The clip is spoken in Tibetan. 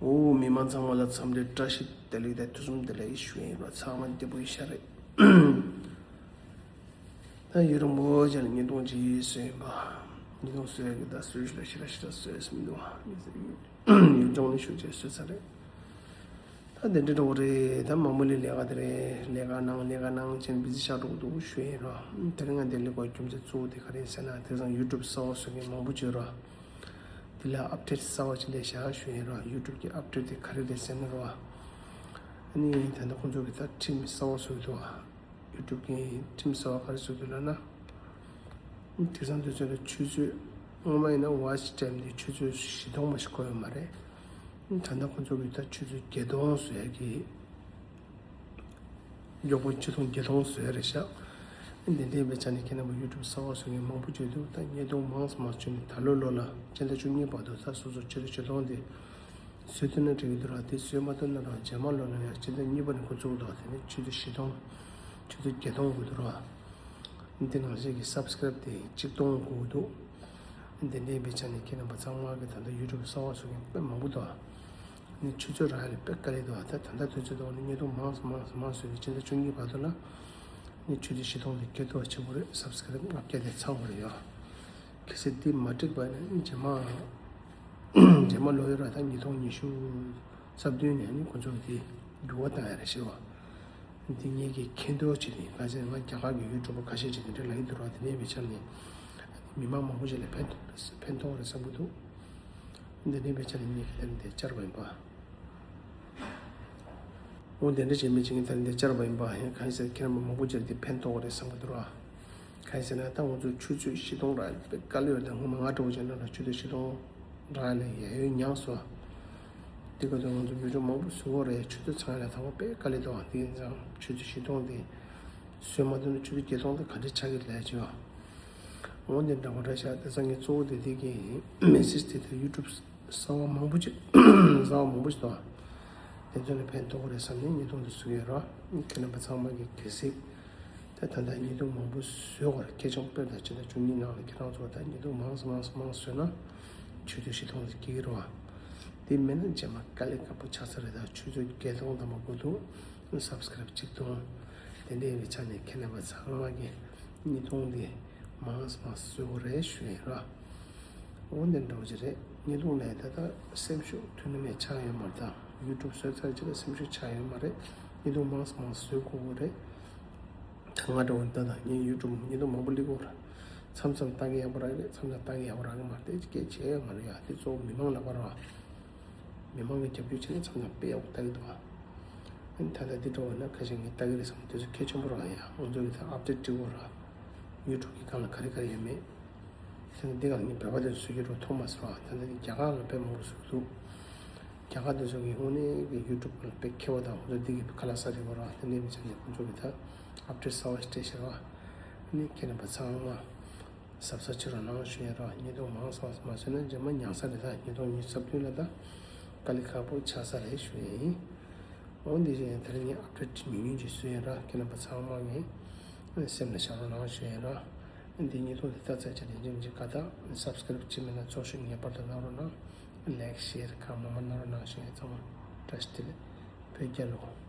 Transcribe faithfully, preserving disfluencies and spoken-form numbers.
འོ། མི་མང་ཚང་མ་ལ་འཚམས་འདྲི་བཀྲ་ཤིས་བདེ་ལེགས་དང་ཐུགས་རྗེ་ཆེ་ཞུ་ཡིན་པ། ཚང་མ་བདེ་པོ་ཡིན་ཤག་རེད། ད་ཡུན་རིང་པོ་ཅིག་ལ་བརྙན་ཐུང་ཅིག་བཟོས་ཡིན་པ། བརྙན་ཐུང་བཟོས་ཡག་གི་ད་བཟོས་ཤི་ར་ཤི་ར་ཤི་ར་བཟོས་ཡིན་མི་འདུག་ཨ། ཡུལ་ལྗོངས་ནས་ཞུ་བྱས་བཟོས་ཚར་རེད། ད་དེ་འདྲ་འགྲོ་གི་རེད། ད་མང་པོ་ལས་ལས་ཀ་དེ་རེད། ལས་ཀ་ནང་ལས་ཀ་ནང་བྱས་ནས་བི་ཟི་ཤར་འགྲོ་གི་འདུག་ཞུ་ཡིན་ར། དེ་རིང་ང་འདིར་སླེབས་པའི་རྒྱུ་མཚན་གཙོ་བོ་དེ་ག་རེ་ཡིན་ཟེར་ན། དེང་སང་ཡུ་ཊུབ་གསར་པ་བཟོ་མཁན་མང་པོ་ཅིག་ཡོད་ར། དེ་ལ་ཨབ་ཌེཊ་གསར་པ་ཅིག་སླེབས་ཤག་ཞུ་ཡིན་ར། ཡུ་ཊུབ་ཀྱི་ཨབ་ཌེཊ་དེ་ག་རེ་རེད་ཟེར་ན་ར། ཨ་ནི་ད་ལྟ་ཁོང་ཚོ་གི་ད་ཁྲིམས་གསར་པ་བཟོ་གི་འདུག་ཨ། ཡུ་ཊུབ་ཀྱི་ཁྲིམས་གསར་པ་ག་རེ་བཟོ་གི་འདུག་ལབ་ན། དེང་སང་དུས་ཚོད་ལ་ཆུ་ཚོད་སྔོན་མ་ཡིན་ན་ཝ་ཆི་ཊའིམ་དེ་ཆུ་ཚོད་བཞི་སྟོང་མ་ཞིག་འགོར་ཡོད་མ་རེད། ད་ལྟ་ཁོང་ཚོ་གི་ད་ཆུ་ཚོད་བརྒྱད་སྟོང་བཟོ་ཡག་གི། མགྱོགས་པོ་ཆུ་ཚོད་བརྒྱད་སྟོང་བཟོས་རེད་ཤག་འདི་འདྲའི་བྱས་ནས་ཁྱེད་རྣམ་པ་ཡུ་ཊུབ་གསར་པ་བཟོ་མཁན་མང་པོ་བྱུང་འདུག་ད་བརྙན་ཐུང་མང་ཙམ་མང་ཙམ་བྱུང་ནས་ད་ལོ་ལོ་ལ་སྤྱི་ཟླ་བཅུ་གཉིས་བར་དུ་ད་སོ་སོ་ཆུ་ཚོད་བཞི་སྟོང་དེ་བཟོས་ཐུབ་ན་འགྲིག་གི་འདུག་ར། དེ་བཟོས་མ་ཐུབ་ན་ར་རྗེས་མ་ལོ་ལ་ཡང་སྤྱི་ཟླ་གཉིས་པ་ནས་འགོ་བཙུགས་འདུག་དེ་ནས་ཆུ་ཚོད་བཞི་སྟོང་། ཆུ་ཚོད་བརྒྱད་སྟོང་དགོས་འདུག་ར། འདི་ནང་བཞིན་གྱི་སབ་སི་ཀེ་རེབ་དེ་གཅིག་སྟོང་དགོས་འདུག་འདི་འདྲའི་བྱས་ནས་ཁྱེད་རྣམ་པ་ཚང་མ་གི་ད་ལྟ་ཡུ་ཊུབ་གསར་པ་བཟོ་མཁན་དཔེ་མང་པོ་འདུག་ནི་ཆུ་ཚོད་རག་ཡ་ལ་དཔེ་དཀའ་ལས་འདུག་ད་ད་ལྟ་དུས་ཚོད་འདུག་ནི་བརྙན་ཐུང་མང་ཙམ་མང་ཙམ་མང་ཙམ་བཟོས་ཏེ་སྤྱི་ཟླ་བཅུ་གཉིས་བར་དུ་ལ་ནི་ཆུ་ཚོད་བཞི་སྟོང་དེ་སྐྱེད་ཐོག་ཆེན་པོ་རེད། སབ་སི་ཀེ་རེབ་ལྔ་བརྒྱ་དེ་ཚང་བ་རེད་ཡ། གལ་སྲིད་འདི་མ་འགྲིག་པ་ན་རྗེས་མ་རྗེས་མ་ལོ་ཡོད་ར། ད་ཉིས་སྟོང་ཉི་ཤུ་རྩ་བདུན་ནས་ནི་ཁོ་ཚོ་གི་དེ་འགྱུར་བ་བཏང་ཡ་རེད་ཤེས་བ། འདི་ངེད་ཀྱི་མཁྱེན་རྟོགས་བྱས་ནས་ང་ཚོས་ང་རྒྱ་གར་གྱི་ཡུ་ཊུབ་པ་ཁ་ཤས་ཅིག་དེ་འདྲ་ལབ་ཀྱི་འདུག་ར། དེ་ནས་བྱས་ནས་མི་མང་མང་པོ་ཅིག་ལ་ཕན་ཕན་ཐོགས་རེད་བསམ་གྱི་འདུག་འདི་ནས་བྱས་ནས་ངེད་ཀྱི་དེ་འདི་བཅར་བ་ཡིན་པ། འོ་དེ་འདྲ་བྱས་མི་ཅིག་གིས་ད་འདི་བཅར་བ་ཡིན་པ། ཡང་གང་ཡིན་ཟེར་ན་ཁྱེད་རྣམ་པ་མང་པོ་ཅིག་ལ་འདི་ཕན་ཐོགས་རེད་བསམ་གྱི་འདུག་ར། གང་ཡིན་ཟེར་ན་ད་ང་ཚོ་ཆུ་ཚོད་བཞི་སྟོང་རག་ཡ་དཔེ་དཀའ་ལས་ཡོད། ད་སྔོན་མ་ང་འདྲ་བོ་ཅིག་ན་ལ་ཆུ་ཚོད་བཞི་སྟོང་རག་ཡ་ལ་ཡ་ཡོད་མྱངས་སོང་། དེ་ག་དུས་ང་ཚོ་བི་ཌིའོ་མང་པོ་བཟོ་དགོས་རེད། ཆུ་ཚོད་ཚང་ཡ་ལ་ད་བ་དཔེ་དཀའ་ལས་འདུག་དེ་ཡིན་ཙང་ཆུ་ཚོད་བཞི་སྟོང་དེ་བཟོས་མ་ཐུབ་ན་ཆུ་ཚོད་བརྒྱད་སྟོང་དེ་ག་འདྲ་ཆགས་ཀྱི་རེད་ཅེས་པ། འོ་འདི་འདྲ་བོ་འདྲ་ཤག་དེ་ཚང་གི་གཙོ་བོ་དེ་དེ་གི་མེ་སེ་ཇི་དེ་དེ་ཡུ་ཊུབ་གསར་པ་མང་པོ་ཅིག་གསར་པ་མང་པོ་ཞིག་འདུག་དེ་ཚོ་ནས་ཕན་ཐོགས་རེད་བསམ་ནས་བརྙན་ཐུང་དེ་བཟོ་གི་ཡོད་ར། ཁྱེད་རྣམ་པ་ཚང་མ་གི་གལ་སྲིད་ད་ད་ལྟ་བརྙན་ཐུང་མང་པོ་བཟོས་པར་ཁེ་བྱང་དཔེར་ན་སྤྱི་ཟླ་བཅུ་གཉིས་ནང་ལ་ཁྱེད་རང་ཚོ་ད་བརྙན་ཐུང་མང་ཙམ་མང་ཙམ་མང་བཟོས་ན་ཆུ་ཚོད་བཞི་སྟོང་ཙམ་སྐྱེ་གི་རེད་བ། དེ་མེད་ན་རྗེས་མ་དཀའ་ལས་ཁག་པོ་ཆགས་ས་རེད། ད་ཆུ་ཚོད་བརྒྱད་སྟོང་དང་མ་དགོས་འདུག་སབ་སི་ཀེ་རེབ་གཅིག་སྟོང་དེ་འདྲའི་བྱས་ནས་ཁྱེད་རྣམ་པ་ཚང་མ་གི་བརྙན་ཐུང་དེ་མང་ཙམ་མང་ཙམ་བཟོ་དགོས་རེད་ཞུ་ཡིན་ར། འོ་འདི་འདྲ་བོ་ཅིག་རེད། བརྙན་ཐུང་ལས་ད་ལྟ་སེམས་ཤུགས་ཐུན་མོང་མེད་ཆགས་ཡོད་མ་རེད། ད་ཡུ་ཊུབ་བཟོས་ཚར་རྗེས་ལ་སེམས་ཤུགས་ཆགས་ཡོད་མ་རེད། བརྙན་ཐུང་མང་ཙམ་མང་ཙམ་བཟོ་དགོས་ཀྱི་རེད། ད་ང་འདྲ་བོ་ད་ད་ངས་ཡུ་ཊུབ་བརྙན་ཐུང་མང་པོ་སླེབས་ཀྱི་ཡོད་རེད། མཚམས་མཚམས་ལྟ་གི་ཡག་པོ་རག་གི་རེད། མཚམས་མཚམས་ལྟ་གི་ཡག་པོ་རག་གི་མ་རེད། དེ་སྐད་ཆ་ཡོད་མ་རེད་ཡ། དེ་གཙོ་བོ་མི་མང་ལ་དགའ་རོགས། མི་མང་གི་རྒྱབ་སྐྱོར་བྱས་ན་མཚམས་མཚམས་དཔེ་ཡག་པོ་ལྟ་གི་འདུག་ཨ། ཨ་ནི་ད་ལྟ་འདི་འདྲ་བོ་ན་ཁ་ཤས་ངས་ལྟ་གི་རེད་བསམ། དེ་ཚོ་གལ་ཆེན་པོ་རང་ཡ། ང་ཚོ་གི་ད་ཨབ་ཌེཊ་སྒྲིག་དགོས་ར། ཡུ་ཊུབ་གི་སྒང་ལ་ག་རེ་ག་རེ་ཡོད་མེད། དེ་ནས་འདི་ག་ངས་བོད་པ་དེ་ཚོ་བཟོ་རྒྱུ་འགྲོ་མཐོང་མ་སོང་ཨ། ད་ལྟ་འདི་རྒྱ་གར་ལ་དཔེ་མང་པོ་བཟོ་གི་འདུག་རྒྱ་གར་དེ་ཚོ་གི་དངོས་གནས་ཀྱི་ཡུ་ཊུབ་ལ་དཔེ་མཁས་པ་དང་ཁོ་ཚོ་འདི་གི་ཁ་ལག་ཟ་རེད་བ་ར། དེ་འདྲ་མི་བྱས་ནས་ཁོ་ཚོ་གི་ད་ཨབ་ཌེཊ་གསར་པ་ཞིག་སྤྲད་ཤག་ར། ཨ་ནི་ཁྱེད་རྣམ་པ་ཚང་མ་གཟབ་གཟབ་བྱེད་རོགས་གནང་ཞུ་ཡ་ར། བརྙན་ཐུང་མང་ཙམ་མ་བཟོས་ན་རྗེས་མ་མྱངས་ས་རེད། ད་བརྙན་ཐུང་ཉི་ཤུ་རྩ་བདུན་ལ་ད་དཀའ་ལས་ཁག་པོ་ཆགས་ས་རེད་ཞུ་ཡ་ཡིན། འོ་འདི་བཞིན་དེ་རིང་ངས་ཨབ་ཌེཊ་ཉུང་ཉུང་ཅིག་བཟོས་ཡིན་ར། ཁྱེད་རྣམ་པ་ཚང་མ་ངས་སེམས་ལ་བཞག་རོགས་གནང་ཞུ་ཡ་ཡིན་ར། འདི་བརྙན་ཐུང་འདི་ལྟ་ཚར་རྗེས་ལ་ཡིན་གཅིག་མིན་གཅིག་དགའ་རྟགས་སབ་སི་ཀེ་རེབ་བྱས་མེད་ན་ཚོགས་ཞུགས་ངེས་པར་དུ་གནང་རོགས་གནང་། ལའིཀ་ཤེར་གང་མང་མང་གནང་རོགས་གནང་ཞུ་ཡ་ཡིན། ཚང་མ་བཀྲ་ཤིས་བདེ་ལེགས། བོད་རྒྱལ་ལོ།